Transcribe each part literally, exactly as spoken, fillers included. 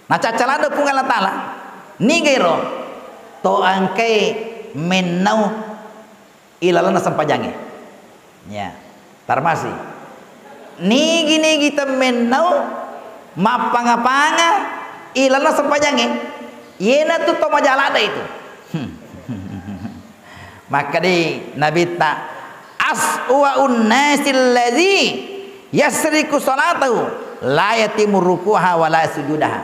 Nacacca ladde Puang Allah Ta'ala. Niga ero? To engkae mennau ilalenna sempajangnge. Ya, tarmasi. Nigi-nigi temmennau mappanga-panga ilalenna sempajangnge. Iyanatu to maja ladde itu. Makkedai Nabitta, "Aswa'un nasi alladzi yasriku salatahu la yatimu ruku'aha wa la sujudaha."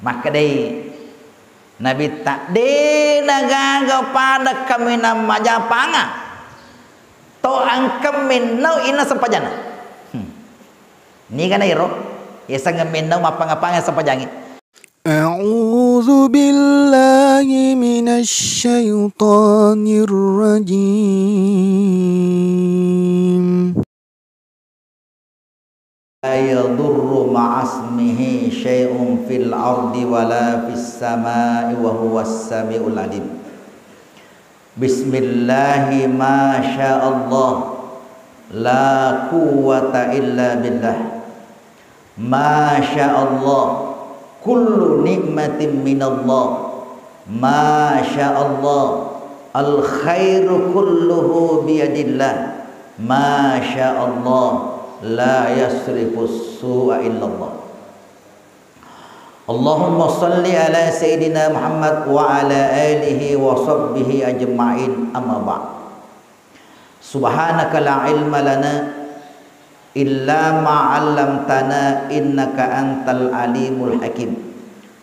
Makkedai Nabitta, "De nagaga pada kaminang majapanga to engka mennau ilalenna sempajanna." Hmm. Nigana ero? Yasengngeng mennau mappanga-panga sempajangnge. أعوذ بالله من الشيطان الرجيم. لا يضر مع اسمه شيء في الأرض ولا في السماء وهو السميع العليم. بسم الله ما شاء الله لا قوة إلا بالله. ما شاء الله كل نعمة من الله. ما شاء الله الخير كله بيد الله. ما شاء الله لا يصرف السوء إلا الله. اللهم صل على سيدنا محمد وعلى آله وصحبه أجمعين. أما بعد. سبحانك لا علم لنا إلا ما علمتنا إنك أنت العليم الحكيم.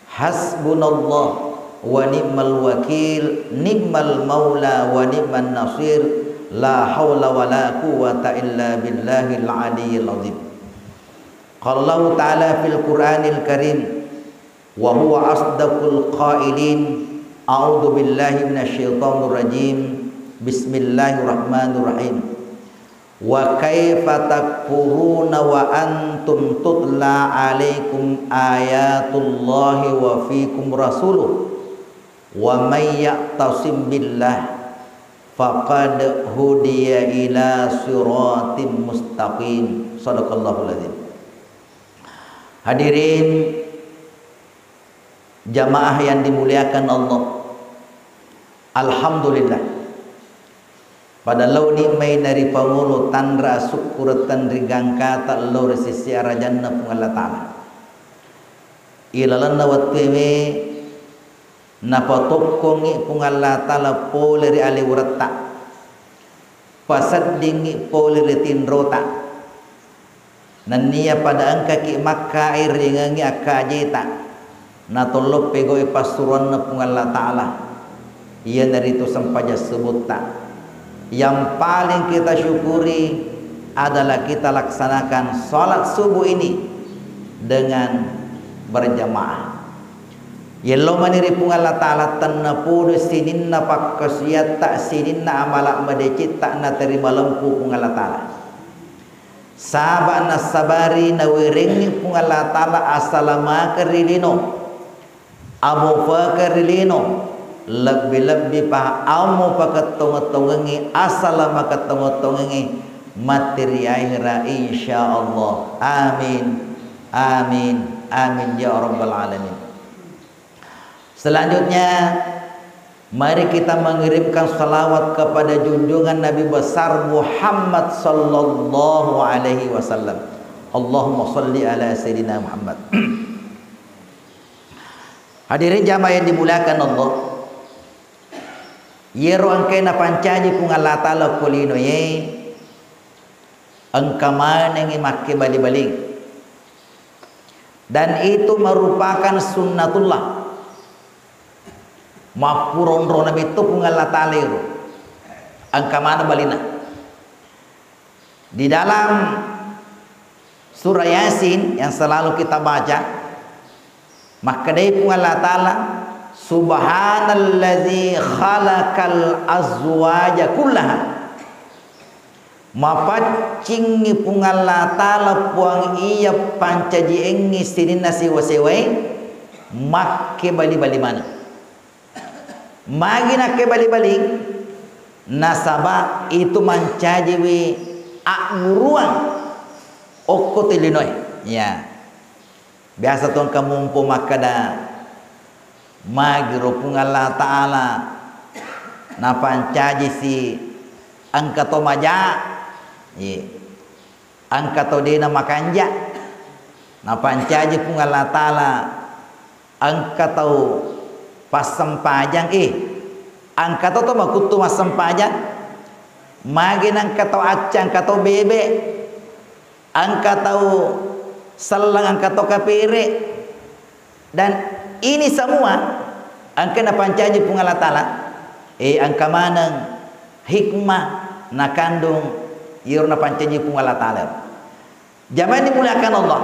حسبنا الله ونعم الوكيل، نعم المولى ونعم النصير، لا حول ولا قوة إلا بالله العلي العظيم. قال الله تعالى في القرآن الكريم، وهو أصدق القائلين، أعوذ بالله من الشيطان الرجيم، بسم الله الرحمن الرحيم. وكيف تكفرون وأنتم تتلى عليكم آيات الله وفيكم رسوله، ومن يعتصم بالله فقد هدي إلى صراط مستقيم. صدق الله العظيم. Hadirin jamaah yang dimuliakan Allah. Alhamdulillah. Pada laoni mai naripangolo tanra sukkure tenri gangkata lao ri sisi arajanna Puang Allah Ta'ala. Ilalenna wettuewe napatokkongi Puang Allah Ta'ala pole ri alewuretta. Paseddingngi pole ri tinrota. Nennia pada engkaki makkai riengengngi akkajeta, natollo pegau'i passuroanna Puang Allah Ta'ala, iyanaritu sempajang subutta. Yang paling kita syukuri adalah kita laksanakan salat subuh ini dengan berjamaah. Yello mani ri Puang Allah Ta'ala, tennapodo sininna pakkasiwiatta, sininna amala madecitta naterima lempu Puang Allah Ta'ala. Saba' nassabari nawerengngi Puang Allah Ta'ala asalamakeng ri lino, amofakeng ri lino, lebbi-lebbi pa amopakettonget-tongengngi, asalamakettonget-tongengngi matti ri ahera, insya Allah. Amin. Amin. Amin ya rabbal alamin. Selanjutnya, mari kita mengirimkan salawat kepada junjungan Nabi besar Muhammad sallallahu alaihi wasallam. Allahumma salli ala Sayyidina Muhammad. Hadirin jamaah yang dimuliakan Allah, yero engkae napancaji Puang Allah Ta'ala ko linoe, engka manengngi makkebali-baling. Dan itu merupakan sunnatullah. Mappuro onrona metto Puang Allah Ta'ala ero. Engka maneng balina. Di dalam surah Yasin yang selalu kita baca, makkedai Puang Allah Ta'ala, "Subhanalladzi khalaqal azwaja kullaha." Mapaccingngi Puang Allah Ta'ala, Puang iya pancajiengngi sininna sewa-sewae, makkebali-bali maneng. Magi nakkebali-bali? Nasaba itu mancajiwi agguruang okko tu linoe. Ya. Biasa tu engka mumpu makkeda, magiro Puang Allah Ta'ala napancajisi engka to maja, iye, engka to dena makanja, napancaji Puang Allah Ta'ala engka tau passempajang, eh, engka to, to makuttu massempajang, magi nengka tau acca, engka tau bebe, engka tau selleng, engka tau kapere. Dan ini semua engka napancaji Puang Allah Ta'ala, eh, engka maneng hikmah nakandung iyaro napancaji Puang Allah Ta'ala. Jamaah dimuliakan Allah,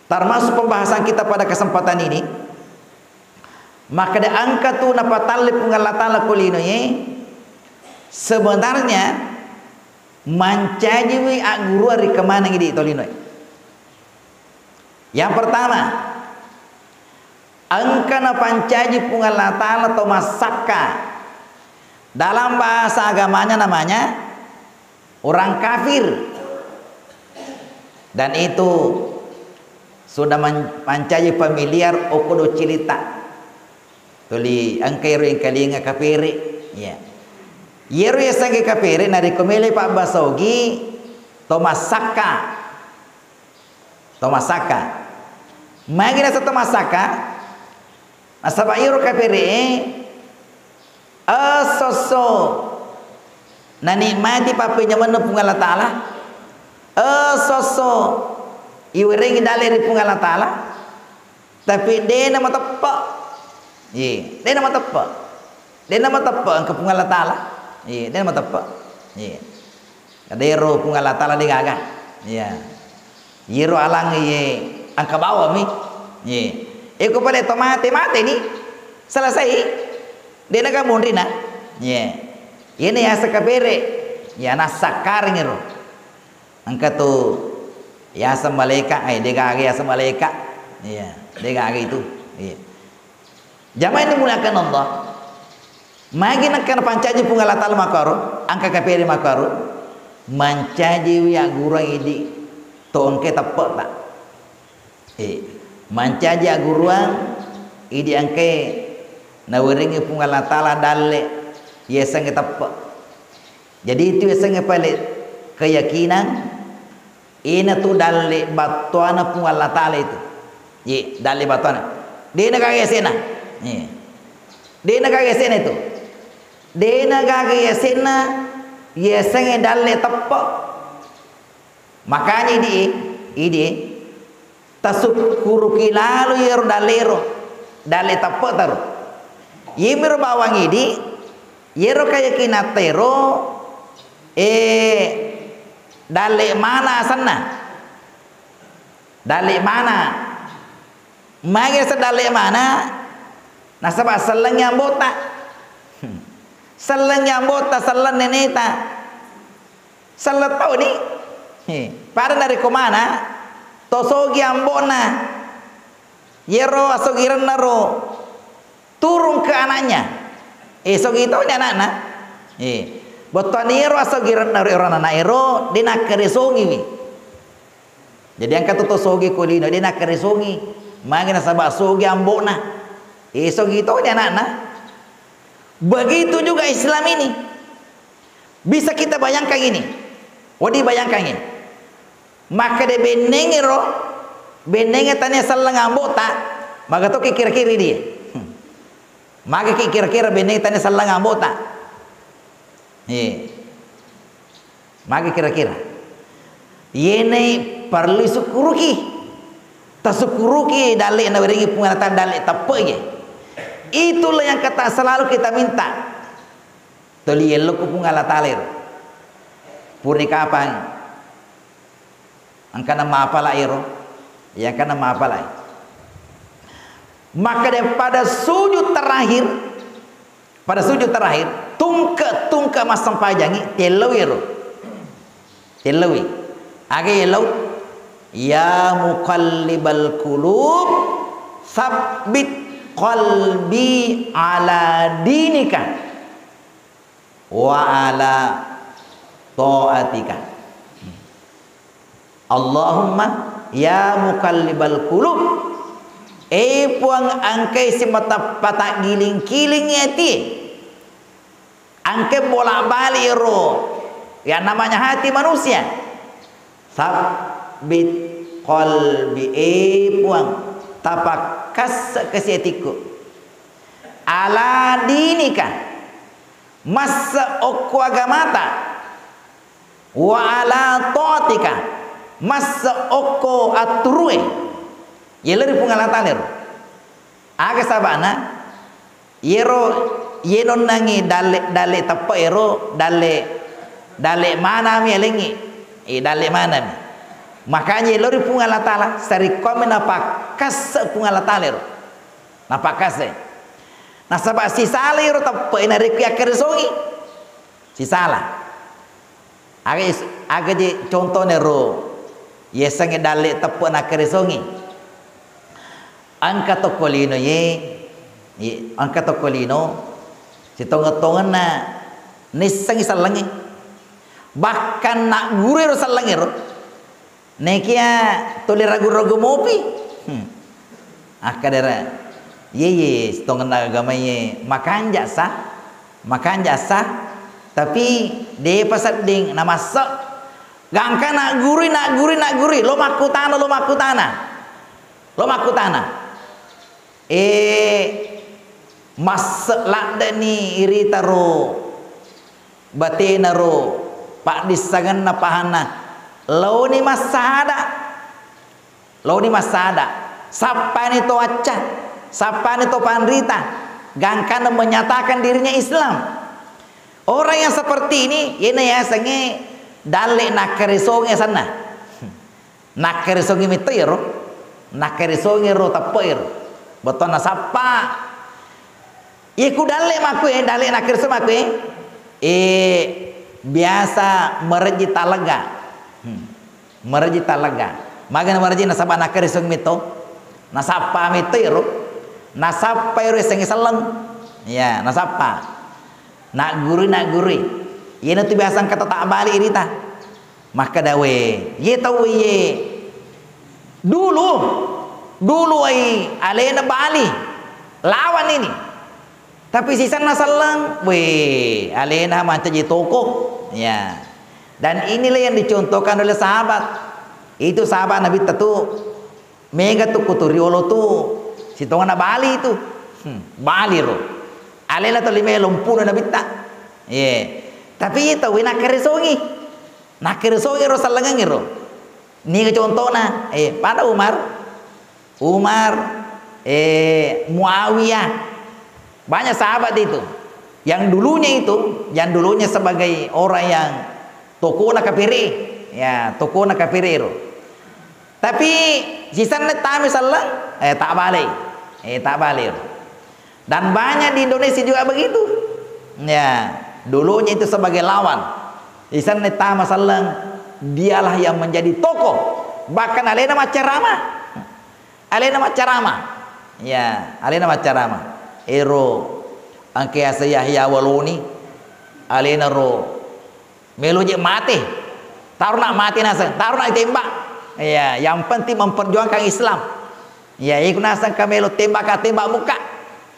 termasuk pembahasan kita pada kesempatan ini, makkeda engka tu napatalle Puang Allah Ta'ala ko linoe, sebenarnya mancajiwi agguruang ri kemaneng idi tolinoe. Yang pertama, engka napancaji Puang Allah Ta'ala to massakka. Dalam bahasa agamanya namanya orang kafir. Dan itu sudah man-, mancaji familiar okko do cerita. Tuli engka ero engkalinga kapere. Ya. Iyaro yasengnge kapere narekko mele pabbasa ogi to massakka. To massakka. Magi naseng to massakka? Nasaba iyaro kapere e, esso-esso nanikmati pappenyamenna Puang Allah Ta'ala, esso-esso iwerengi dalle ri Puang Allah Ta'ala, tapi dena mateppe. Iye, dena mateppe. Dena mateppe engka Puang Allah Ta'ala. Iye, dena mateppe. Iye. Kadero Puang Allah Ta'ala de gaga. Iya. Iyero alang iye engka bawami. Iye. Eko pale to mate, mateni. Selesai. Dena gaga monrina. Iye. Iyena yaseng kapere. Ya nassakkareng ero. Engka tu yaseng malaika, eh, de gaga yaseng malaika. Iya, de gaga itu. Iya. Jamaah yang dimuliakan Allah, magi nengka napancaji Puang Allah Ta'ala makkaro, engka kapere makkaro, mancajiwi agguruang idi to engka teppe'ta. Eh, mancaji agguruang idi engka nawerengi Puang Allah Ta'ala dalle yasengnge teppe. Jadi itu yasengnge pale keyakinan. Ina tu dalle battoana Puang Allah Ta'ala itu. Ye, dalle battoana. Dena gaga yasenna. Ye. Dena gaga yasenna itu. Dena gaga yasenna, yasengnge dalle teppe. Makanya idi, idi, tasukkuruki lalo iyaro dallero, dalle teppe taro. Yemiro bawang idi, yero kayakinatta ero, eh, dalle mana asenna. Dalle mana. Magi naseng dalle mana? Nasaba sellengngi ambo'ta. Hmm. Sellengngi ambo'ta, selleng neneta. Selleng toni. He. Pada narekko mana, to sogi ambo'na. Yero asogirenna ro turun ke anaknya. Eh, sogi toni anakna. Eh, bettuanna yero asogirenna ro ero anak ero, de nakkaresongiwi. Jadi engka tu to sogi ko lino, de nakkaresongi. Magi nasaba sogi ambo'na. Eh, sogi toni anakna. Begitu juga Islam ini. Bisa kita bayangkan ini. Wedding bayangkan ini. Makkeda bennengngero, bennengnge tania selleng ambo'ta, maga to kira-kira dia. Hmm. Maga ki kira-kira bennengnge tania selleng ambo'ta. Iya. Magi kira-kira? Yenai parellu isukkuruki. Tasukkuruki dalle nawerengi Puang Allah Ta'ala dalle teppe ye. Itulah yang kata selalu kita minta. Tuli yello ku Puang Allah Ta'ala ero. Purani kapang engkana mapala ero. Ya engkana mapala. Maka daripada sujud terakhir, Pada sujud terakhir, tungke-tungke massempajangngi, tellau ero. Tellaui. Aga yellau? Ya muqallibal qulub, tsabbit qalbi ala dinika wa ala taatika. Allahumma Ya muqallibal qulub, eh Puang, engkai simata-, pataggiling-kilingi atie. Engkai bolak-balik ero, yang namanya hati manusia. Tsabbit qalbi, eh Puang, tapakkasse kasi atikku. Ala dinika, masse okko agamata. Wa ala taatika, masse okko atturue. Yello ri Puang Allah Taala ero. Aga saba'na? Yero, yenonnangi dalle, dalle teppe ero, dalle, dalle manami alengngi. Eh, dalle manami. Makanya yello ri Puang Allah Taala, sarekkoammi napakkasse Puang Allah Taala ero. Napakkasse. Nasaba sisala ero teppe narekko yakkaresongi. Sisala. Aga is-, aga je contohna ro, yasengnge dalle teppe nakkaresongi. Engka tokko lino ye, ye, engka tokko lino, sitongeng-tongenna nissengngi sellengnge. Bahkan naggurui ro sellengnge ro. Nekia tuli ragu-ragu mopi. Hmm. Akkadara, iye, iye, sitongenna agamae makanja sa, makanja sa, tapi depa sedding namasse. Gangka naggurui, naggurui, naggurui, lo makkutana, lo makkutana, lo makkutana. Eh, masse ladde'ni irita ro batena ro, paddissengenna pahanna, laoni massada, laoni massada, sappani to acca, sappani to panrita, gangkana menyatakan dirinya Islam. Orang yang seperti ini, yena yasengnge dalle nakkaresongi asenna. Nakkaresongi metto iyaro, nakkaresongi ro teppe iyaro. Bettuanna sappa. Iye ku dalle makkue, dalle nakkaresongi makkue, eh, biasa marejji talega. Hmm. Marejji talega. Magana marejji nasaba nakkaresongi metto. Nasappa metto iyaro. Nasappa iyaro yasengnge selleng. Ya, nasappa. Naggurui, naggurui. Iyanatu biasa engka tata bali irita. Makkeda, "We, ye tauwe ye dulu, dulu ai alena bali lawan ini. Tapi sisenna selleng, we, alena mancaji tokoh." Ya. Dan inilah yang dicontohkan oleh sahabat. Itu sahabat Nabitta tu. Mega tu ku tu riolo tu, sitongenna bali tu. Hmm, bali ro. Alena tuli melo mpuno Nabitta. Ye. Tapi tauwe nakkaresongi. Nakkaresongi ro sellengeng ro. Niga contona? Eh, pada Umar. Umar, eh, Muawiyah. Banyak sahabat itu. Yang dulunya itu, yang dulunya sebagai orang yang tokona kapere. Ya, tokona kapere ro. Tapi sisenna tama selleng, eh, tak balik. Eh, tak balik. Dan banyak di Indonesia juga begitu. Ya, dulunya itu sebagai lawan. Sisenna tama selleng, dialah yang menjadi tokoh. Bahkan alena maccarama. Alena maccarama. Ya, alena maccarama. Ero engka yaseng Yahya Waloni. Alena ro melo je mate. Taro na mate naseng, taro na ditembak. Ya, yang penting memperjuangkan Islam. Ya, iku naseng ka melo tembak, ka tembak mukka.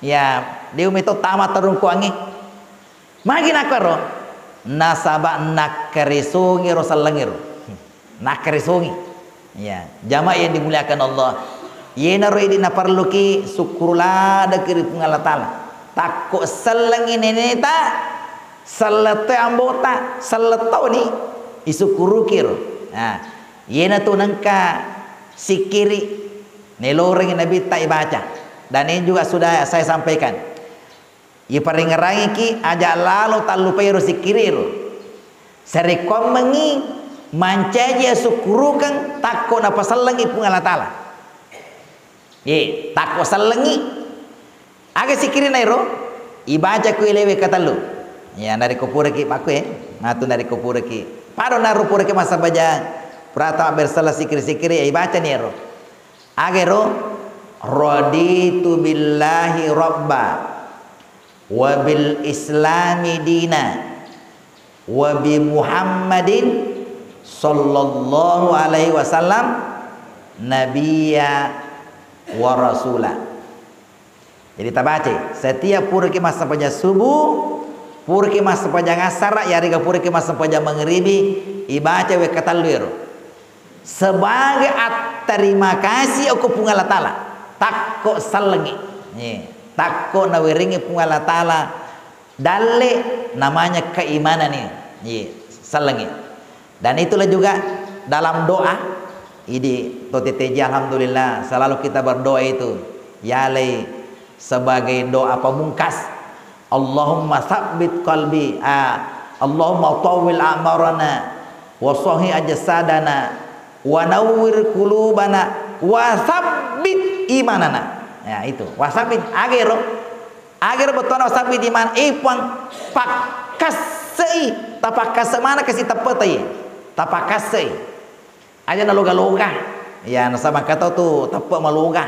Ya, de' metto tama terungkuangnge. Magi nakkoro? Nasaba nakkaresongi ro sellengngero. Nakkaresongi. Ya, jamaah yang dimuliakan Allah. Yenaro idi naparelluki sukkuru ladeki ri Puang Allah Taala. Takko sellengi neneta, selletto ambota, sellettoni isukkuruki ro. Nah, yenatu nengka sikkiri nelorengi Nabitta ibaca. Dan ini juga sudah saya sampaikan. Iparengerangiki aja lalo tallupai ro sikkiri ro. Sarekkoammengngi mancaji asukkurukeng takko napasellengngi Puang Allah Taala. Ye, takko sellengngi. Aga sikkirina ero? Ibaca ku elewe katellu. Ya, narekko puraki makkue, matu narekko puraki. Pado naro puraki massabajang. Pratama bersela sikkiri-sikkiri, ya, ibacani ero. Agero, "Raditu billahi rabba, wa bil islami dina, wa bi Muhammadin sallallahu alaihi wasallam nabiyya wa rasula. Jadi tabaca, setiap puraki massempajang subuh, puraki massempajang assara, yarega puraki massempajang mangribi, ibaca wekka tellu ero. Sebagai atterima kasih okko Puang Allah Taala. Takko sellengi. Ye, takko nawerengi Puang Allah Taala dalle, namanya keimanan ni. Ye, sellengi. Dan itulah juga dalam doa, idi to T T J, alhamdulillah, selalu kita berdoa itu. Yalai sebagai doa pamungkas. Allahumma tsabbit qalbi, ah, Allahumma tawwil a'marana, wa sahih ajsadana, wa nawwir qulubana, wa tsabbit imanana. Ya, itu. Wa tsabbit, agero. Agero bettuanna wa tsabbit iman, eh, Puang, pakkassei, tapakkasse mana kasi teppeta ye. Tapakkassei. Aja naloga-loga. Ya, nasaba engka tau tu teppe maloga.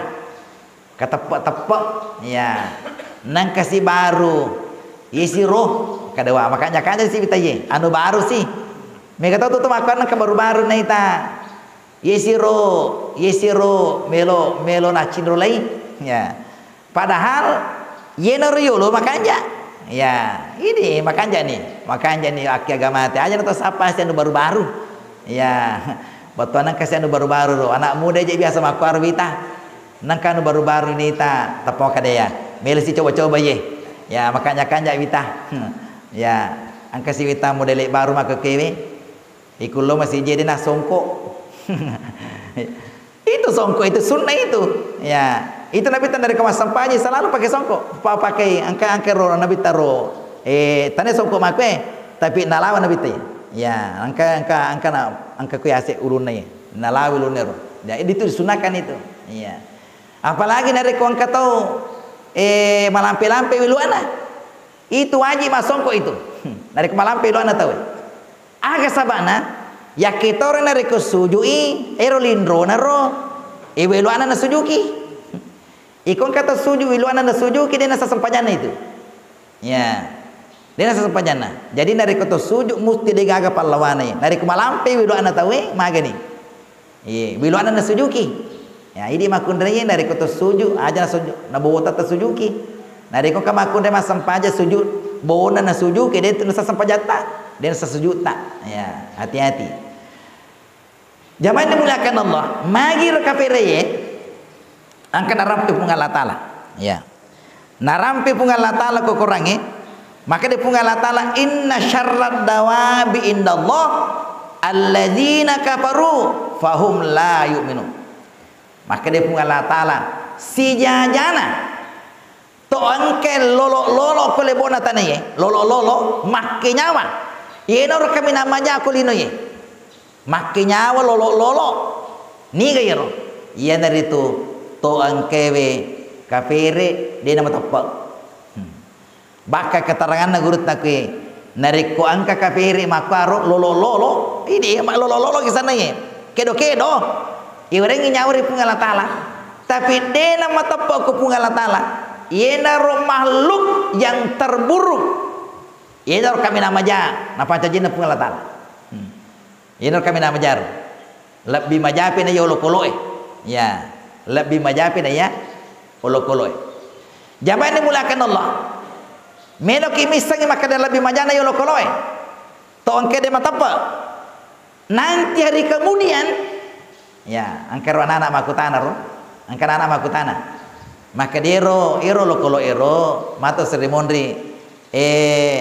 Kateppe-teppe. Ya. Nengka si baru. Isiro. Kadewa, makanja-kanja si wita ye. Anu baru si. Mega tau tu, tu makkuannang ka baru-baru naita. Yesiro, yesiro melo, melo naccinro lai. Ya. Padahal yenaro yolo makanja. Ya, ini makanja ni. Makanja ni akki agama te. Aja na to sapa si anu baru-baru. Ya. Bettuanna engka si anu baru-baru ro. Anak muda je biasa makkuaro wita. Nengka anu baru-baru nita, tappa kada ya. Melo si coba-coba ye. Ya, makanja-kanja wita. Ya, engka si wita modele baru makkekewe. Ikullo masih jadi na songko. Itu songko itu sunnah itu. Ya, itu Nabi tanda rekko massempaji selalu pakai songko. Pa-, pakai engka, engka ro Nabi taro. Eh, tane songko makwe, tapi nalawa Nabi te. Ya, engka, engka, engka na, engka kui ase ulunna ye. Nalawi ulunna ro. Ya, itu disunahkan itu. Iya. Apalagi narekko engka tau, eh, malampe-lampe weluana. Itu wajib masongko itu. Narekko malampe weluana tau. Aga sabana, yakke toro narekko sujui, ero linrona ro, eh, weluana nasujuki. Iko engka tau suju, weluana nasujuki, de nasempajanna itu. Ya. De nasempajanna. Jadi narekko to sujud musti degaga pallawana. Narekko malampe weluana tauwe, magani. Iye, weluana nasujuki. Ya, idi makkunrai narekko to sujud, aja nasuju, nabota tasujuki. Narekko ka makkunrai massempaja sujud, bona nasujuki, de tu nasempajatta, de nasasujutta. Ya, hati-hati. Jamaah yang dimuliakan Allah, magi ro kapereye, engka narampe Puang Allah Taala. Ya. Narampe Puang Allah Taala ko Korangnge, maka de Puang Allah Taala, "Inna syarrad dawabi indallah alladzina kafaru fahum la yu'minun." Maka de Puang Allah Taala, sijajana to engke lolo-lolo ko lebona tanaye, lolo-lolo makkenyawa. Yenaro kaminang maja ko linoye. Makkenyawa lolo-lolo. Niga iyaro? Iyanaritu to engkewe kafere de namateppe. Hmm. Bakka keteranganna gurutta kui, narekko engka kafere makkuaro lolo-lolo, idi ma lolo-lolo kisanna ye. Kedo-kedo. Iwerengngi nyawa ri Puang Allah Taala. Tapi de namateppe ko Puang Allah Taala. Yenaro makhluk yang terburuk. Yenaro kaminang maja napancajinna Puang Allah Taala. Hmm. Yenaro kaminang maja ro. Lebbi majapi na iya olokoloe. Ya, lebbi majapi na iya olokoloe. Jamaah yang dimuliakan Allah. Meloki missengi makkeda lebbi majana iya olokoloe. To engke de mateppe. Nanti hari kemudian, ya, engka ro anak-anak makkutana ro. Engka anak-anak makkutana. Makkedaro, ero olokolo ero, mato Sri Monri, eh,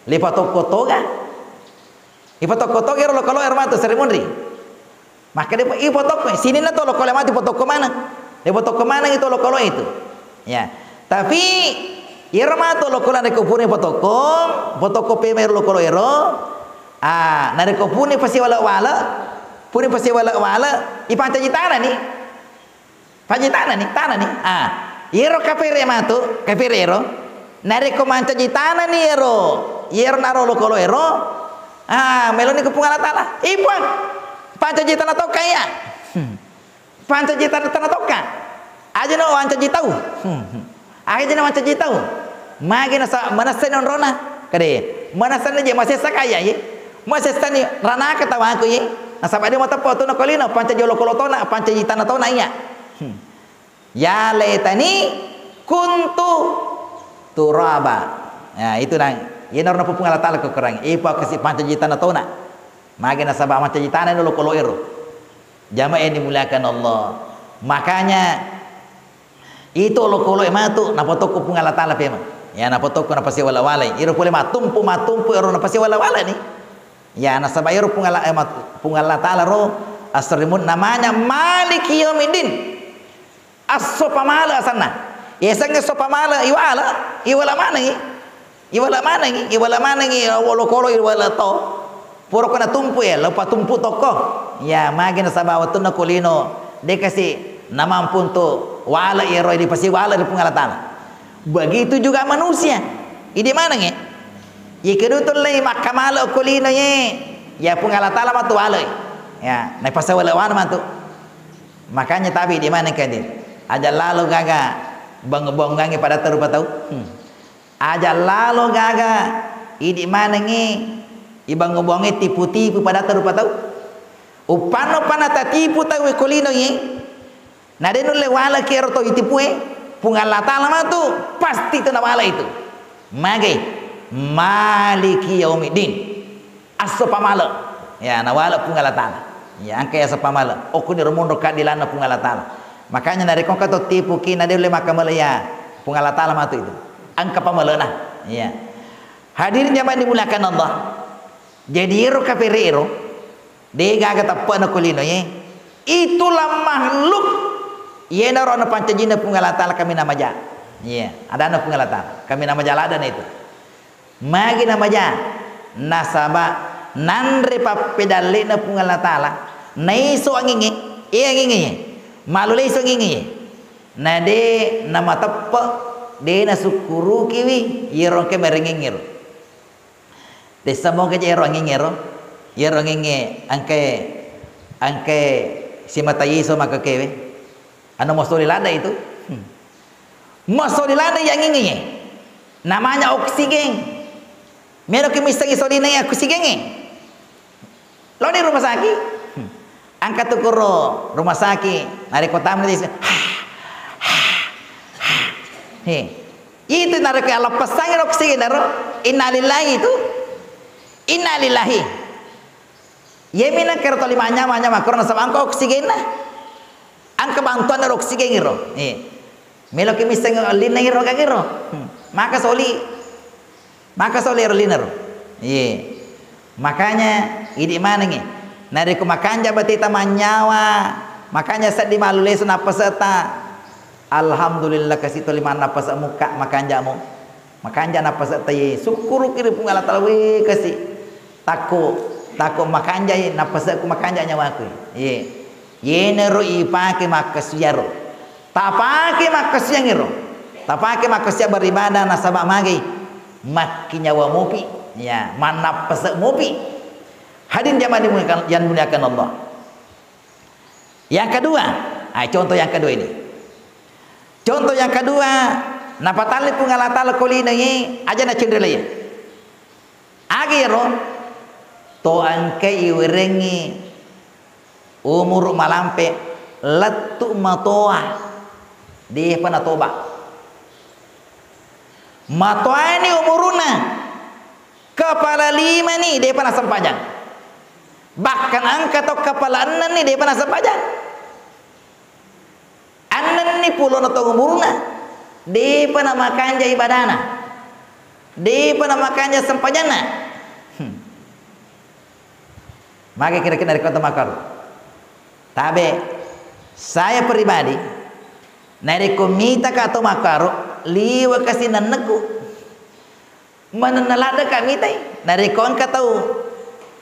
lipatokko toga. Ipatokko toga ero olokolo ero mato Sri Monri. Makkeda, ipatokko, sininna to olokolo matu ipatokko maneng. Ipatokko maneng itu olokolo itu. Ya. Tapi iyaro matu olokolo narekko pura ipatokko, patokko pema ero olokolo ero. Ah, narekko pura pasiwale-wale, pura pasiwale-wale, ipancaji tanani. Pancaji tanani, tanani. Ah, iyaro kapere matu, kapere ero. Narekko mancaji tanani ero, iyaro naro olokolo ero. Ah, meloni ko Puang Allah Taala. Ih, Puang, pancaji tana tokka iya. Hmm. Pancaji tana, tana tokka. Aja no wancaji tau. Hmm, hmm. Aja no wancaji tau. Magi nasa, manessani onrona. Kade, manessani je masessa kaya ye. Masessani ranaka tawaku ye. Nasaba de' mateppe' wettunna ko lino, pancaji olokolo tona, pancaji tana tona iya. Hmm. Ya laitani kuntu turaba. Ya, itu nang. Iyana ro napau Puang Allah Taala ko Korang. Ipa kasi pancaji tana tona. Magi nasaba mancaji tana ni olokolo ero. Jamaah yang dimuliakan Allah. Makanya itu olokolo e matu napatokko Puang Allah Taala pema. Ya, napatokko napasiwala-walai. Iro pole matumpu, matumpu ero napasiwala-wala ni. Ya, nasaba ero Puang Allah, eh, mat-, Puang Allah Taala ro asrimun namanya Maliki Yaumiddin. Esso pamale asanna. Yasengnge esso pamale, iwala, iwala manengngi. Iwala manengngi, iwala manengngi, olokolo iwala to. Pura ko natumpu e, lo patumpu tokko. Ya, magi nasaba wettunna ko lino, de' kasi namampu untuk wala ero dipasiwala ri Puang Allah Taala. Begitu juga manusia. Idi manengngi. Ikedu tullei makkamale ko lino ye. Ya Puang Allah Taala matu wala. Ya, naipasawala-wala matu. Makanya tabe' idi maneng kadi. Aja lalo gaga bang-, bongangi pada tarupa tau. Hmm. Aja lalo gaga idi manengngi ibang-, bonge tipu-tipu pada tarupa tau. Uppanna-, uppanna tatipu tau ko lino ye. Na de' nulle walaki ero tau itipue, Puang Allah Taala matu pasti tu nawala itu. Magi? Maliki Yaumiddin. Esso pamale. Ya, nawala Puang Allah Taala. Ya, engka esso pamale. Okko ni ro monro keadilanna Puang Allah Taala. Makanya narekko engka to tipuki na de' ulle makkamale ya, Puang Allah Taala matu itu. Engka pamalena. Ya. Hadirin jamaah dimuliakan Allah. Jadi ero kapere ero, de' gaga teppe'na ko lino ye. Itulah makhluk yenaro napancajinna Puang Allah Taala kaminang maja. Iya, adanna Puang Allah Taala, kaminang maja ladana itu. Magi namaja? Nasaba nanre pappedalle'na Puang Allah Taala, naiso angingnge, e angingnge ye. Malole iso angingnge ye. Na de' namateppe', de' nasukkurukiwi yero engka merengengngero. Tessa moga je ero angingngero, yero angingnge engkae, engkae simata iso makkekewe. Anu masoli ladde itu. Hmm. Masoli ladde ya angingnge. Namanya oksigen. Meloki missengngi solina ya oksigen e. Loni rumah sakit. Hmm. Engka tu kuro rumah sakit, narekko tamu di sini, he, itu narekko aleppessangi oksigen ero, innalillahi itu, innalillahi. Yemi na kero toli manyama, manyama, kuro nasaba engka oksigenna, engka bantuan ero oksigen ero. He. Meloki misseng ellinna iro gagero. Hmm. Maka soli. Maka soli ero linaro. Iye. Makanya idi manengngi. Narekko makanja bateta manyawa, makanja seddi malu lesu nappaseta. Alhamdulillah kasi toli mannappasa mukka makanjamo. Makanja nappaseta ye. Sukkuruki ri Puang Allah Taala we kasi. Takko, takko makanjai nappasekku makanja nyawaku. Iye. Yenaro ipake makkasiaro. Tapake makkasiangiro. Tapake makkasiang beribadah nasaba magai makkinyawa mopi. Ya, mannappase mopi. Hadirin jamaah dimuliakan, yang dimuliakan Allah. Yang kedua, ah, contoh yang kedua ini. Contoh yang kedua, napatalli Puang Allah Taala ko linoe aja nacinrelai. Aga iyaro? To engkai iwerengngi umuru malampe lettu matoa depa natoba. Matoani umuruna kepala lima ni depa nasempajang. Bahkan engka to kepala enneng ni depa nasempajang. Ennenni pulona taung umuruna, depa namakanja ibadana, depa namakanja sempajanna. Hmm. Magi kira-kira narekko to makkaru? Tabe, saya pribadi, narekko mitaka to makkaru, liwe kasi nennekku. Manenna ladde ka mitai, narekko engka tau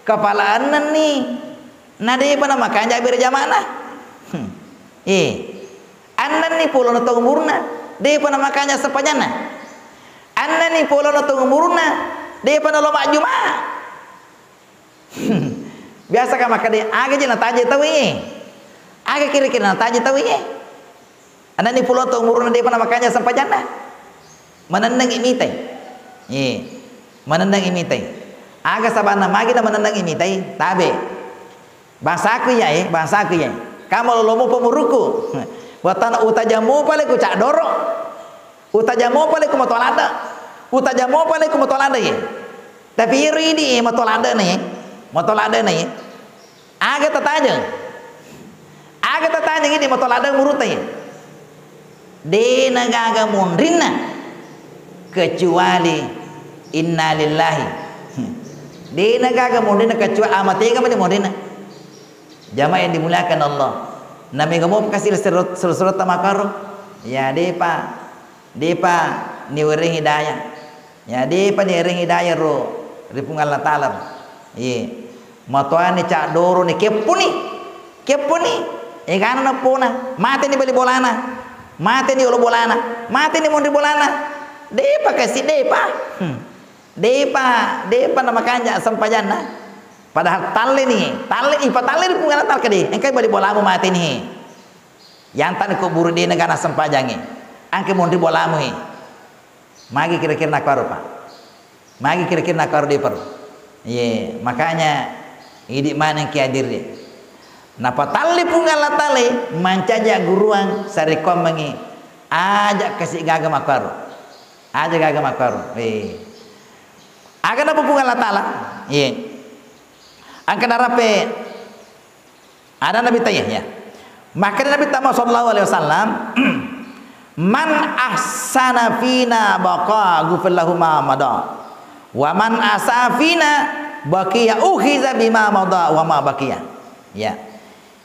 kepala enneng ni, na depa namakanja berjamana. Hmm. Eh, enneng ni pulona taung umurna, depa namakanja sempajanna. Enneng ni pulona taung umurna, depa nalo majjuma. Biasa ka makkeda, aga je nataje tau iye? Aga kira-kira nataje tau iye? Enneng ni pulona taung umurna depa namakanja sempajanna. Manennengi mitai. Iye. Manennengi mitai. Aga sabanna magi na manennengi mitai? Tabe. Bangsaku iyae, bangsaku iyae. Kamu lolomo pemuruku. Watana utajammu pale ku caddoro. Utajammu pale ku matoa ladde. Utajammu pale ku matoa ladde ye. Tapi iro idi matoa ladde ne. Matoa ladde ne. Aga tatajeng. Aga tatajeng idi matoa ladde murutai. De nagaga monrinna kecuali innalillahi. De nagaga monrinna kecuali amatega mani monrinna. Jamaah yang dimuliakan Allah. Namega mo kasi sero-, sero-, serota makaro. Ya depa, depa niwereng hidayah. Ya depa niwereng hidayah ro ri Puang Allah Taala. Iye. Matoani caddoro ni keppuni. Keppuni. Egana nappona. Mateni bali bolana. Mateni olo bolana. Mateni monri bolana. Depa kasi depa. Hmm. Depa, depa namakanja sempajanna. Padahal talle ni, talle, ipatalle ri Puang Allah Taala kede. Engkai bali bolamu mateni. Yantani ko buru de nagana sempajangi. Angke monri bolamu he. Magi kira-kira nakkaro, Pak? Magi kira-kira nakkaro de perlu? Iye, makanya idi maneng ki hadir de. Napatalli Puang Allah Taala mancaji agguruang sarekkoammengi aja kasi gaga makkaro. Aja gaga makkaro. Eh. Aga napa Puang Allah Taala? Iye. Angka narape Ada Nabi tanya, ya. Maka Nabi Muhammad sallallahu alaihi wasallam, "Man ahsana fina baqa ghufir lahu ma mada. Wa man asa fina baqiya ukhiza bima mada wa ma baqiya." Ya.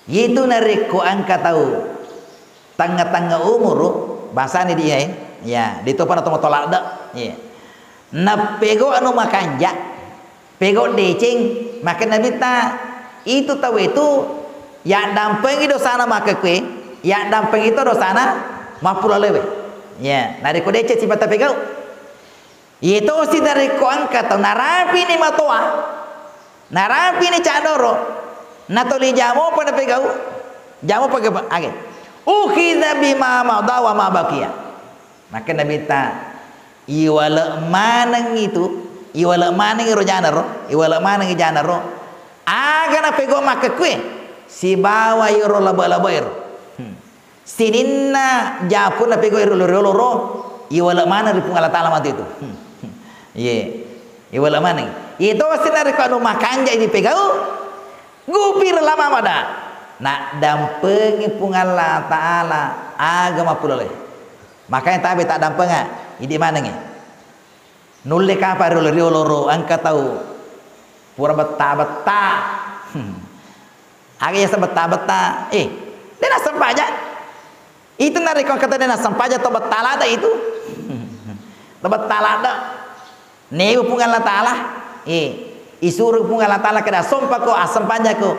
Itu narekko engka tau tengnga-tengnga umuru, bahasani dia, ya. Ya, ditopa na tomo tolak de. Ya. Nappego anu makanja. Pegau deceng, makkeda Nabitta, itu tauwe tu yaddampengi dosana makkekkue, yaddampengi to dosana mappulalewe. Ya, narekko deceng sifatta pegau. Iyetosi narekko engka tau narapini matoa, narapini caddoro, natoli jamo pada pegau, jamo pegau age. Ukhiza bima madha wa ma baqiya. Makkeda Nabitta, iwale manengngi tu, iwale manengngi ro janaro, iwale manengngi janaro, aga napegau makkekkue, sibawa iyaro labe-labe ero. Hmm. Sininna japunna pegau ero riolo-riolo ro, iwale maneng ri Puang Allah Taala matu itu. Hmm. Iye, iwale maneng. Iyetosi narekko anu makanja dipegau, Gupir lama mada. Naddampengi Puang Allah Taala aga mappulale. Makanya tabe taddampenga, idi manengngi. Nulle kapang riolo-riolo ro engka tau pura betta-betta. Hmm. Aga yaseng betta-betta? Eh, de nassempajang. Itu narekko engka tau de nassempajang to betta ladde itu. To betta ladde. Newe Puang Allah Taala, eh, isuro Puang Allah Taala keda sompako, assempajakko.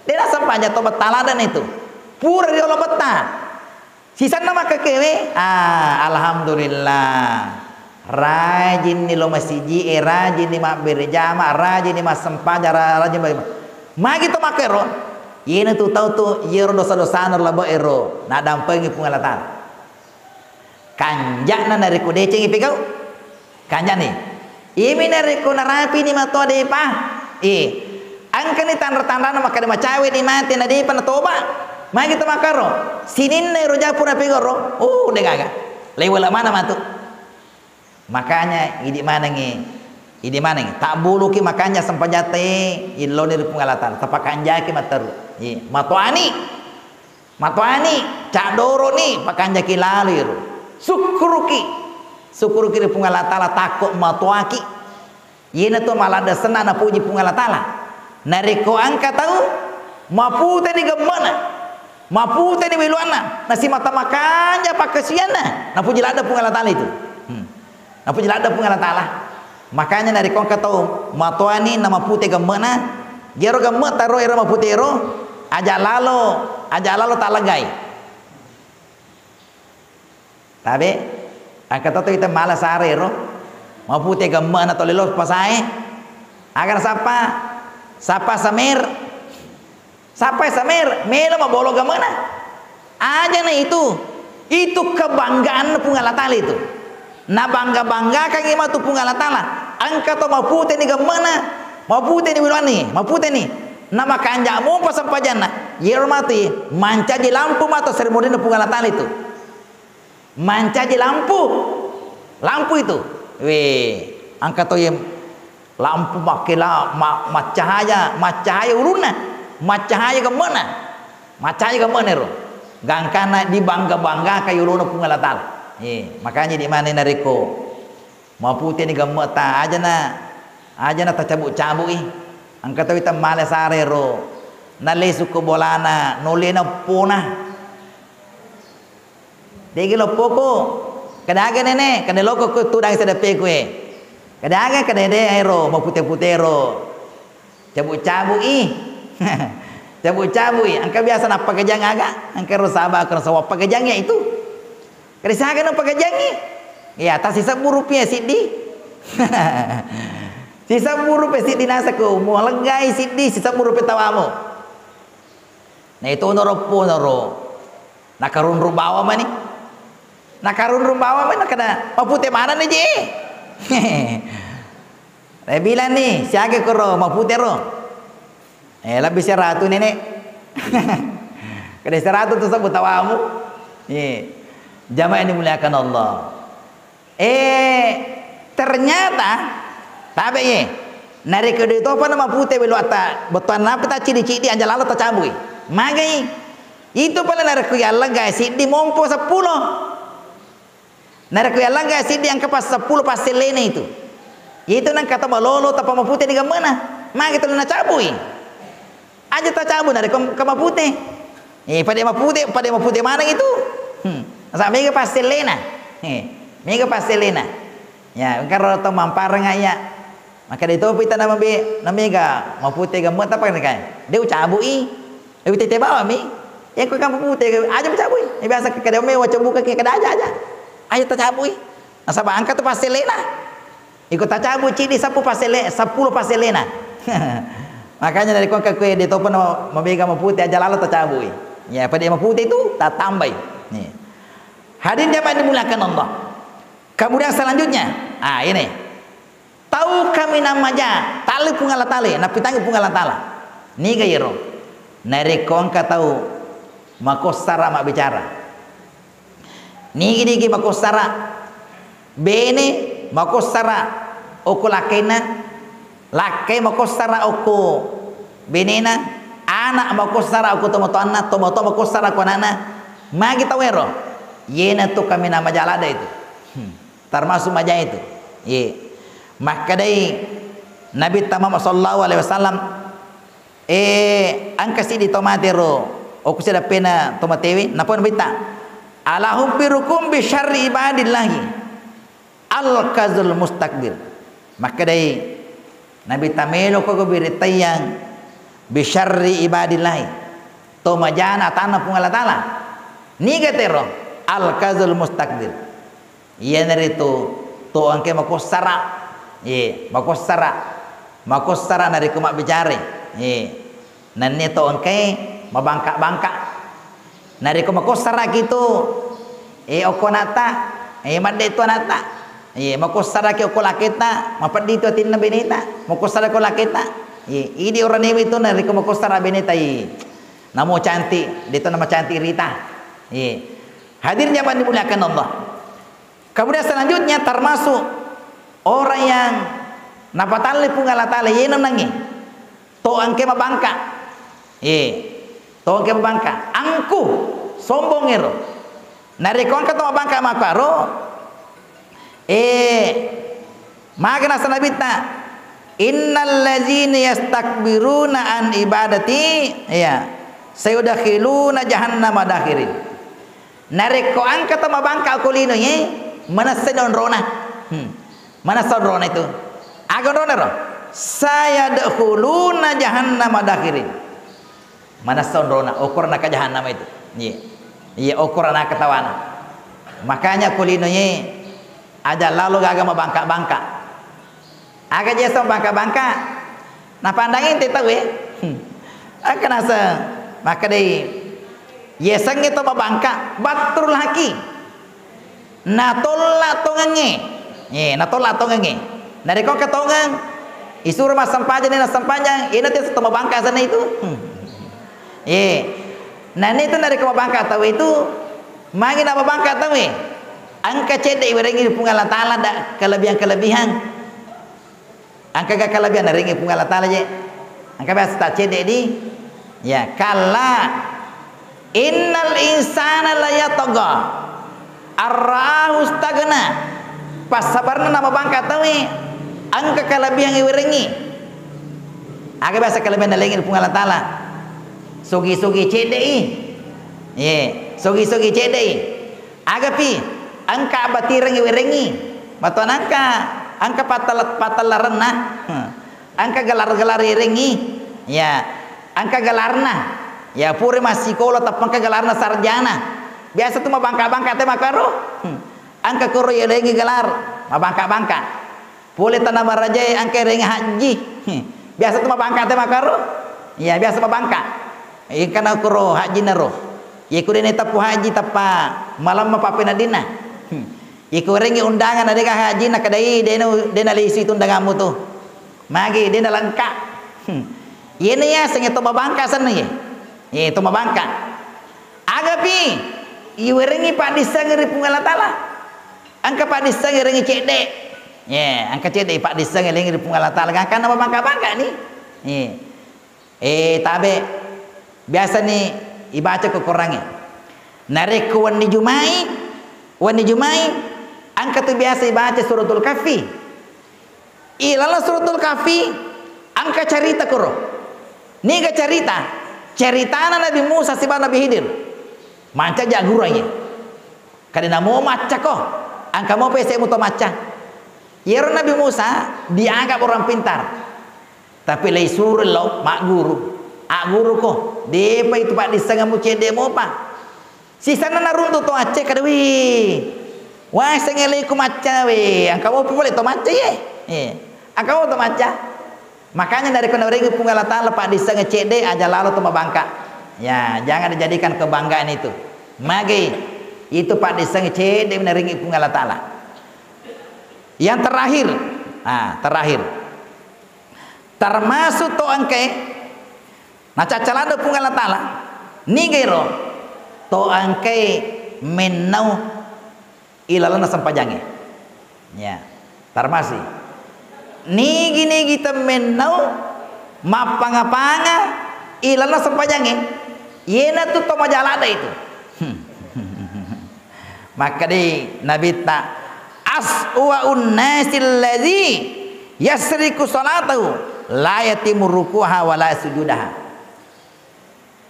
De nassempajang to betta ladde itu. Pura riolo betta. Sisenna makkekewe, ah, alhamdulillah. Rajinni lo masiji e, rajinni mabbere jama, rajinni massempajang, ra-, rajin bagi. Magi to makkero, iyena tu tau tu, iyero dosa-dosana labe ero, naddampengi Puang Allah Taala. Kanja'na narekko decengi pegau. Kanja'ni. Iyami narekko narapini matoa depa. Eh. Engkani tanra-tanrana makkeda macawe ni mate na depa natoba. Magi to makkaro. Sininna ero japu napegau ro. Oh, de gaga. Lewala mana matu. Makanya idi manengngi, idi manengngi. Tabbuluki makanja sempajatta e, illoni ri Puang Allah Taala. Tapakanjaki matteru. Iya, matoani. Matoani, caddoroni, pakanjaki lalo iro. Sukkuruki. Sukkuruki ri Puang Allah Taala, takko matoaki. Iyena to maladde senna napuji Puang Allah Taala. Narekko engka tau maputeni gemme'na, maputeni weluanna, nasimata makanja pakkasiwianna, napuji ladde Puang Allah Taala itu. Hmm. Napuji ladde Puang Allah Taala. Makanya narekko engka tau matoani namapute gemme'na, iyaro gemme' taro ero mapute ero, aja lalo, aja lalo talagai. Tabe, engka to ita mala sare ero, mapute gemme'na tolelo pasae, aga nasappa, sappa samer. Sappai samer, melo mabolo gemme'na. Ajana itu, itu kebanggaan Puang Allah Taala itu. Nabangga-banggakangngi matu Puang Allah Taala. Engka to maputeni gemme'na, maputeni weluanna, maputeni. Namakanja' mopa sempajanna, iyaro matu mancaji lampu matu seri murinna Puang Allah Taala itu. Mancaji lampu, lampu itu. Weh, engka to ye lampu makkela-, ma-, maccahaya, maccahaya ulunna, maccahaya gemme'na, maccahaya gemme'na ro. Gangkanna dibangga-banggakan yolona Puang Allah Taala. Eh, makanya di mana narekko maputeni gemme'ta, ajana, ajana tacabu-cabu'i. Engka tawita male sare ro, nalesu ko bolana, nolena pona. Degi loppoko, kada aga nene, kada loko ko tudang sedeppeku e. Kada aga, kada de ero, mapute-pute ro. Cabu-cabu'i. Cabu-cabu'i. Engka biasa nappakejang aga, engka ro saba, engka ro saba pakejang ya itu. Kada siaga no pakajangngi. Iya, ta sisebbu rupiah siddi. Sisebbu rupiah siddi nasako, mualeggai siddi, sisebbu rupiah tawamu. Na itu noro po noro. Nakarunrung bawa mani. Nakarunrung bawa mani, nakana, "Mapute manenni je." Eh, bilang ni, siaga koro, mapute ro. Eh, lebbi seratu, Nenek. Kada seratu tu sebbu tawamu. Eh, jamaah yang dimuliakan Allah. Eh, ternyata, tabe ye. Narekko de topa na mapute welu atta, bettuanna apa ta cidi-cidi aja lalo tacabui. Magai. Itu pale narekko yallegga siddi mompo seppulo. Narekko yallegga siddi engka pas seppulo passellena itu. Itu nengka to malolo tappa mapute di gemmena. Magi tuli nacabui. Aja tacabu narekko engka mapute. Eh, pada mapute, pada mapute maneng itu. Hmm. Masa mega passellena. Eh, mega passellena. Ya, engka ro to mampareng ya. Maka de topi tana mabe, namega mapute gemme' tapa kan. De ucabui. Eh, utete bawa mi. Ya ko kan mapute aja ucabui. Eh, biasa kada me waca buka ke kada aja aja. Aja tacabui. Nasaba engka tu passellena. Iko tacabu cidi seppulo passelle-, seppulo passellena. Makanya dari kongka kue de topa no mabega mapute aja lalo tacabui. Ya, pada mapute itu tatambai. Nih. Hadirin jamaah dimuliakan Allah. Kemudian selanjutnya, ah ini. Tau kaminang maja, tali Puang Allah Taala, napitangi Puang Allah Taala. Niga yero? Narekko engka tau makossara mabbicara. Nigi-nigi makossara bene, makossara okko lakkainna, lakkai makossara okko benena, ana makossara okko tomatoanna, tomatoa makossara okko anana. Magi tau ero? Yena tu kaminang maja ladde itu. Hmm. Termasuk maja itu. Ye. Makkedai Nabi Muhammad sallallahu alaihi wasallam, Eh, engka siddi to mate ro, okko sidappena to matewe, napau Nabitta, "Ala ukhbirukum bi syarri ibadillahi, al-kazul mustakbir." Makkedai Nabitta, "Meloko ko birittayang bi syarri ibadillahi, to majana atanna Puang Allah Taala." Niga tero? Al-kazul mustakbir. Iyanaritu to engkae makossara. Ye, makossara. Makossara narekko mabbicara. Ye. Nennia to engkae mabangka-bangka. Narekko makossaraki tu, eh, okko anatta, eh, madde tu anatta. Ye, makossaraki okko laketta, mapeddi tu atinna beneta. Makossara okko laketta. Ye, idi oranewe tu narekko makossara beneta, ye. Namo cantik, de to nama cantik rita. Ye. Hadirin jamaah dimuliakan Allah. Kemudian selanjutnya termasuk orang yang napatalli Puang Allah Taala, yena nangi to engke mabangka. Eh, to engke mabangka. Angku, sombong ero. Narekko engka to mabangka makkaro, eh, maga nasa Nabitta, "Innal ladzina yastakbiruna an ibadati, ya, sayudkhiluna jahannama dakhirin." Narekko engka to mabangka ko lino ye, manessa onrona. Hmm. Manessa onrona itu. Aga onrona ro? Sayadkhuluna jahannama dakhirin. Manessa onrona, okorna ka jahannama itu. Iya. Iya, okorna ka tawana. Makanya ko lino ye, aja lalo gaga mabangka-bangka. Aga je so bangka-bangka. Napandangi te tau e. Hmm. Engka naseng. Makkedai, yesengnge to mabangka, battur laki. Natolla tongengnge. Eh, natolla tongengnge. Narekko engka tongeng, Isuro massempajang, nena sempajang, ina tiasa to mabangka sana itu. Hmm. Ye. Nah, itu narekko mabangka tau itu, magi na mabangka tau e. Engka cedde iwerengi Puang Allah Taala da kelebihan-kelebihan. Engka ga kelebihan narengi Puang Allah Taala je. Engka biasa tak cedde di. Ya, kalla. Innal insana layatgha. Arrahu stagna. Passabarna namabangka tauwe. Engka kelebihan iwerengi. Aga biasa kelebihan nalengi Puang Allah Taala. Sogi-sogi cedde i. Ye, sogi-sogi cedde i. Agapi, engka abatireng iwerengi. Matona engka, engka patel-, patellarenna. Hmm. Engka gelar-gelar iwerengi. Ya, engka gelarna. Ya, pura massikola tappa engka gelarna sarjana. Biasa tu mabangka-bangka te makaro. Hmm. Engka koro iwerengi gelar, mabangka-bangka. Pole tana marajae engka iwerengi haji. Hmm. Biasa tu mabangka te makaro. Ya, biasa mabangka. Engkana koro hajinna ro. Ye ku dena teppu haji tappa malemma pappeneddinna. Hmm. Ye ku werengi undangan na dega hajinna kadai dena, dena lisi tu undanganmu tu. Magi dena lengka. Hmm. Yena yasengnge to mabangka senna ye. Ye to mabangka. Agapi iwerengi paddisseng ri Puang Allah Taala. Engka paddisseng iwerengi cedde. Ye, engka cedde paddisseng iwerengi ri Puang Allah Taala. Gangkanna mabangka-bangka ni. Ye. Eh, tabe. Biasani ibaca ko Korangnge. Narekko wenni Jumai, wenni Jumai, engka tu biasa ibaca Suratul Kahfi. Ilalang Suratul Kahfi, engka carita koro. Niga carita? Caritana Nabi Musa sibawa Nabi Khidir. Mancaji agguruangngi. Kada namo maccako, engka mopa yase'mu to macca. Yero Nabi Musa dianggap orang pintar. Tapi leisuro lao magguru. Agguruko, depa itu paddissengemmu cedde mopa. Sisenna naruntu to macca kada, wih. Wah, sengelaiku macca we. Engka mopa pole to macca ye. Eh, engka mo to macca. Makanya narekko nawerengi Puang Allah Taala paddissengnge cedde, aja lalo to mabangka. Ya, jangan dijadikan kebanggaan itu. Magi itu paddissengnge cedde nawerengi Puang Allah Taala. Yang terakhir, ah, terakhir. Termasuk to engkae nacaccaladde Puang Allah Taala. Niga ero? To engkae mennau ilalenna sempajangnge. Ya, tarmasi. Nigi-nigi temmennau mappanga-panga ilalenna sempajangnge. Yenatu to majalada itu. Makkedai Nabitta, "Aswa'un nasi alladzi yasriku salatahu la yatimu rukuha wa la sujudaha."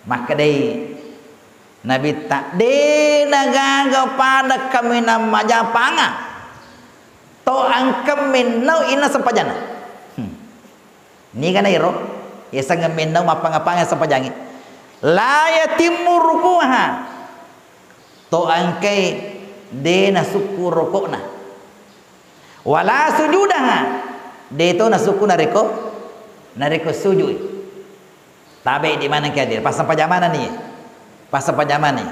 Makkedai Nabitta, "De nagaga pada kaminang majapanga to engka mennau inna sempajanna." Hmm. Niga na ero? Yasengeng mennau mappanga-panga sempajangnge. La yatimmu rukuha. To engkai de nasukku rokokna. Wala sujudaha. De to nasukku narekko, narekko sujui. Tabe di maneng ki hadir. Passempajang maneng ni. Passempajang maneng.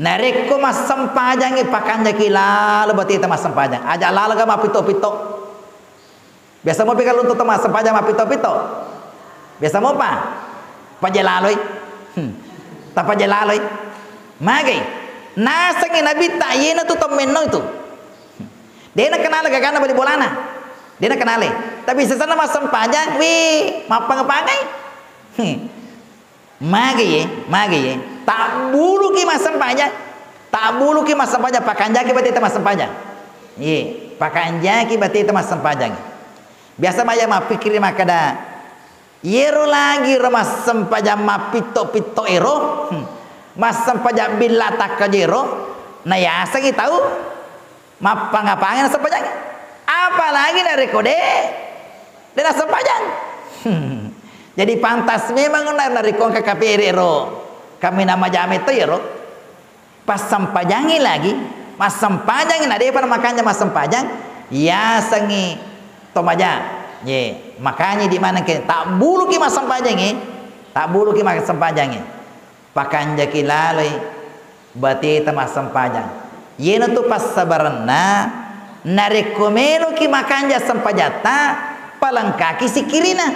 Narekko massempajangngi pakanjaki lalo bateta massempajang. Aja lalo ga mappito-pito. Biasa mopi kaluntu to massempajang mappito-pito. Biasa mopa? Paja laloi. Hmm. Tapaja laloi. Magai. Nasengi Nabitta yena tu to menno itu. De nakenale gagana bali bolana. De nakenale. Tapi sesana massempajang, wi, mappanga-pangai. Hmm. Mage ye, mage ye. Tabbuluki massempajang. Tabbuluki massempajang, pakanjaki bateta massempajang. Ye, pakanjaki bateta massempajang. Biasa maya mappikkiri makkeda, yero lagi ro massempajang mappitto-pitto ero, hmm, massempajang billa takkajo ero, nayasengi tau mappanga-panga nasempajangngi. Apalagi narekko de, de nasempajang. Jadi pantas memang na-, narekko engka kapere ro, kaminang majame to ero. Passempajangngi lagi, massempajangngi na depa makanja massempajang, yasengngi to maja. Ye, makanya di mana ke tabbuluki massempajangngi, tabbuluki massempajangngi. Pakanjaki laloi bateta massempajang. Yenatu passabarenna, narekko meloki makanja sempajatta, Palengkaki sikkirina.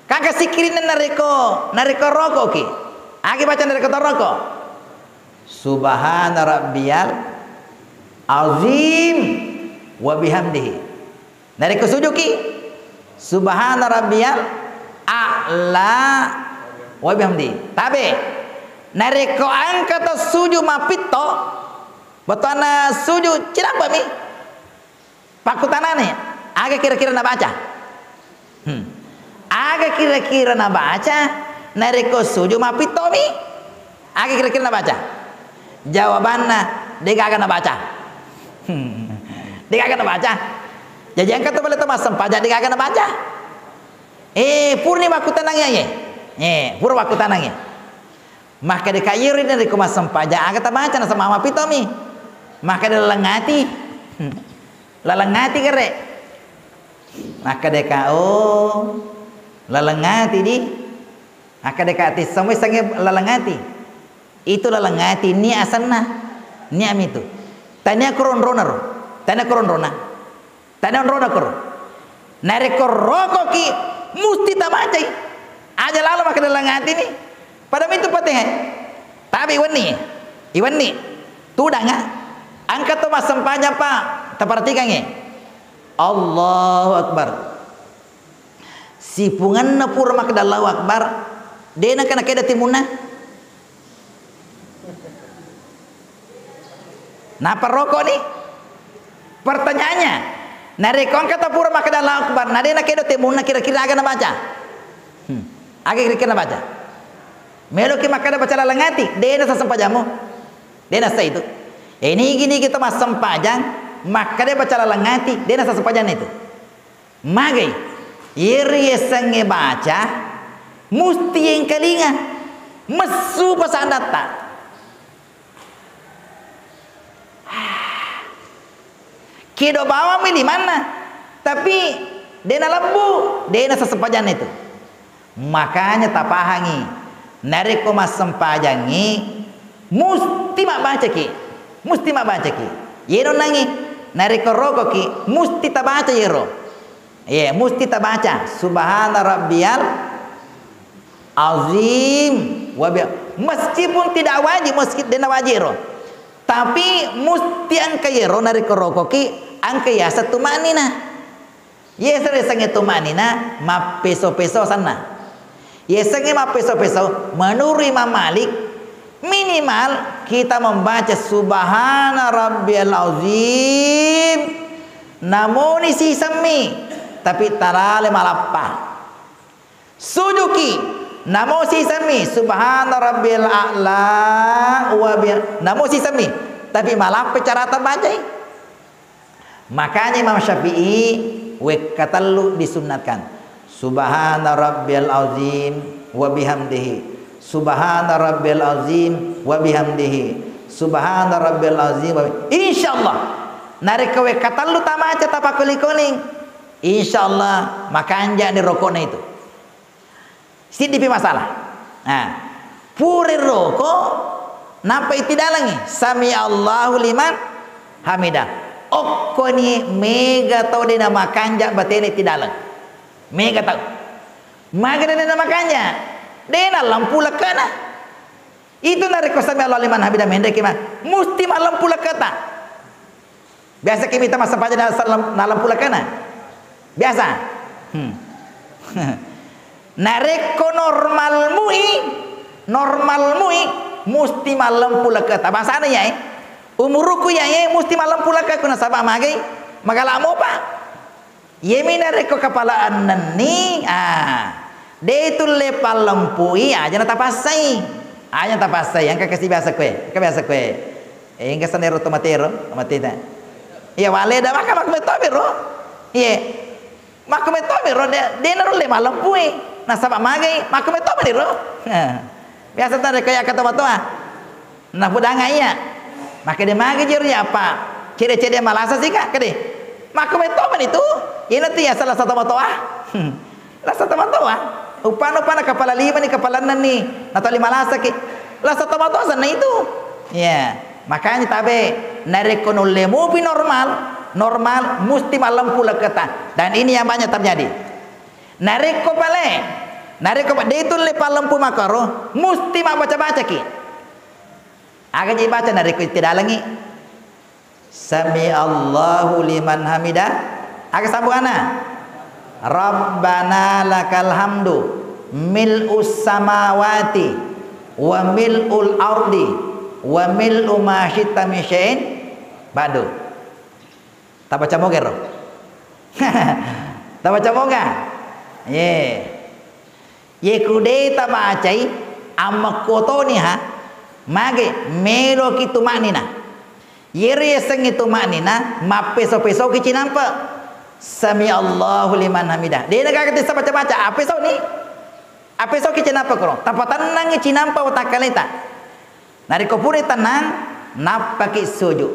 Kaka sikkirina narekko, narekko rokoki. Agi baca narekko toroko. Subhana rabbiyal azim wa bihamdihi. Narekko sujuki, subhana rabbiyal a'la wa bihamdihi. Tabe, narekko engka to suju mapitto, bettuanna suju cilabbami. Pakkutanani, aga kira-kira nabaca? Hmm. Aga kira-kira nabaca narekko suju mapittomi? Aga kira-kira nabaca? Jawabanna, degaga nabaca. Hmm. Degaga nabaca. Jaji engka to pale to massempajang degaga nabaca. Eh, purani makkutanangi aye. Eh, pura makkutanangi. Makkeda ka iyaro narekko massempajang aga tabaca nasaba mapittomi. Makkeda laleng ati. Laleng ati gare. Makkeda ka, oh, laleng ati di. Makkeda ka tisseng wessangnge laleng ati. Itu laleng ati ni asenna. Niami tu. Tania koronrona ro. Tania koronrona. Tania onrona koro. Narekko rokoki, musti tabacai. Aja lalo makkeda laleng atini. Pada mitu patehai. Tabe iwenni. Iwenni. Tudanga. Engka to massempajang, Pak. Taperhatikangngi. Allahu Akbar. Sipungenna pura makkeda Allahu Akbar, de nengka nakedo timunna. Nappa rokoni? Pertanyaannya, narekko engka tapura makkeda Allahu Akbar, na de nakedo timunna, kira-kira aga nabaca? Hmm. Aga kira-kira nabaca? Meloki makkeda baca laleng ati, de nasa sempajammu. De nasa itu. Eh, nigi-nigi to massempajang, makkeda baca laleng ati, de nasa sempajanna itu. Magai, iyero yasengnge baca, musti yengkalinga, messu pasandatta. Kedo bawammi limanna, tapi de nalebbu, de nasa sempajanna itu. Makanya tapahangi, narekko massempajangngi, musti mabbacaki, musti mabbacaki. Yero nangi, narekko rokoki, musti tabaca yero. Iya, musti tabaca, "Subhana rabbiyal azim wa bi-," meskipun tidak wajib, meski dena wajib ro. Tapi musti engka yero narekko rokoki, engka yaseng tuma'nina. Yaseng, yasengnge tuma'nina, mappeso-peso asenna. Yasengnge mappeso-peso, menurut Imam Malik, minimal kita membaca Subhana Rabbiyal Azim, namoni sisemmi, tapi talale malappa. Sujuki, namo sisemmi, Subhana Rabbiyal A'la wa bi-, namo sisemmi, tapi malappa carata bacai. Makanya Imam Syafi'i wekka tellu disunnatkan. Subhana rabbiyal azim wa bihamdihi. Subhana rabbiyal azim wa bihamdihi. Subhana rabbiyal azim wa bi-, insyaallah. Narekko wekka tellu tamaca tapakkuling-kuling, insyaallah makanja'ni rokona itu. Siddipi masalah. Nah, pura roko, nappa itidalengngi. Sami Allahu liman hamidah. Okkoni mega tau de namakanja batena itidaleng. Mega tau. Maga de namakanja. De nalempu lekkana. Itu narekko sami Allahu liman hamidah menreki ma. Musti malempu lekkata. Biasa ki mita massempajang na-, sallam-, nalempu lekkana? Biasa? Hmm. Narekko normal mui, normal mui, musti malempu lekketa. Bangsana iyae, umuruku iyae musti malempu lekkeku nasaba magai, magala mopa. Iyemi narekko kapala ennenni, ah, de tulle pallempui, aja natapassai. Aja natapassai, engka kasi biasa koe, engka biasa koe. Eh, engka sanero tomatero, tomateta. Iya, wale da maka makkumettomi ro. Iye. Makkumettomi ro, de, de narulle mallempui. Nasaba magai, makkumettomi ro. Biasa tare kaya kata matoa. Napudanga iya. Makkeda magi jero iya apa? Cede-cede malasa sika, kede. Makkumetto mani tu. Iyana tu iya salah satu matoa. Lasa tomatoa. Upana-upana kapala lima ni, kapala enneng ni. Natali malasaki. Lasa tomatoa senna itu. Iya. Makanya tabe, narekko nulle mupi normal, normal, musti mallempu lekketa. Dan ini yang banyak terjadi. Narekko pale, narekko pa-, de tulle pallempu makkoro, musti mabbaca-bacaki. Aga je baca narekko itedalengi? Sami Allahu liman hamida. Aga sambunganna? Rabbana lakal hamdu mil'us samawati wa mil'ul ardi wa mil'u ma syi'ta min syai'in ba'du. Tabaca moga ro? Tabaca moga? Ye. Ye ku de tabacai, ammekko toni ha, mage meloki tuma'nina. Yero yasengnge tuma'nina, mappeso-pesoki cinampe. Sami Allahu liman hamidah. De na gaga tessa baca-baca, appesoni. Appesoki cinampe koro. Tapatennangi cinampe watakkaleta. Narekko pura tenang, nappaki suju.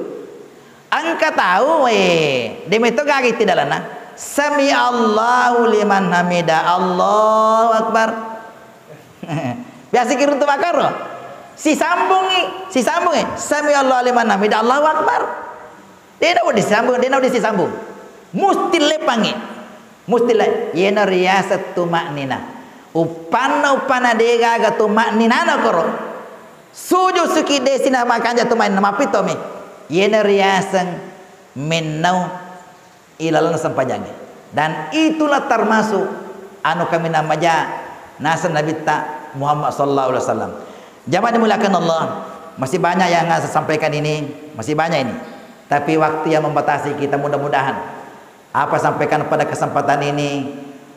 Engka tau, eh, de metto gaga itedalenna. Sami Allahu liman hamida, Allahu Akbar. Biasa ki runtu makkoro. Sisambungi, sisambungi. Sami Allahu liman hamida, Allahu Akbar. De na wedding sisambung, de na wedding sisambung. Musti leppangi. Musti le-, yena riaseng tuma'nina. Uppanna, uppanna de gaga tuma'ninana koro. Suju suki de sina makanja tuma'nina mapittomi. Yena riaseng mennau ilalenna sempajangnge. Dan itulah termasuk anu kaminang maja naseng Nabitta Muhammad sallallahu alaihi wasallam. Jamaah dimuliakan Allah, masih banyak yang saya sampaikan ini, masih banyak ini. Tapi waktu yang membatasi kita, mudah-mudahan apa sampaikan pada kesempatan ini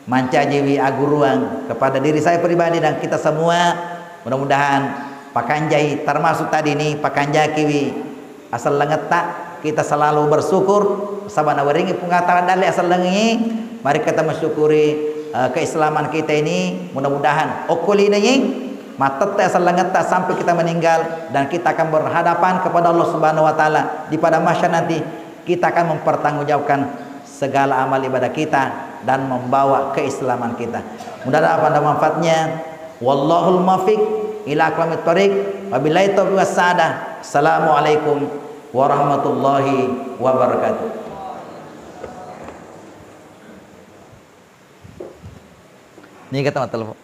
mancajiwi aguruang kepada diri saya pribadi dan kita semua. Mudah-mudahan pakanjai termasuk tadi ini pakanjakiwi asellengetta, kita selalu bersyukur, saba nawerengi Puang Allah Taala dalle asellengi, mari kita mensyukuri, eh, keislaman kita ini, mudah-mudahan okko linengi, mattette asellengetta sampai kita meninggal, dan kita akan berhadapan kepada Allah Subhanahu wa Ta'ala di padang mahsyar nanti, kita akan mempertanggungjawabkan segala amal ibadah kita dan membawa keislaman kita. Mudah-mudahan ada manfaatnya. Wallahul muwaffiq ila aqwamit thariq. Wabillahi taufiq wassadah. Assalamualaikum warahmatullahi wabarakatuh. Ni kata mata telepon.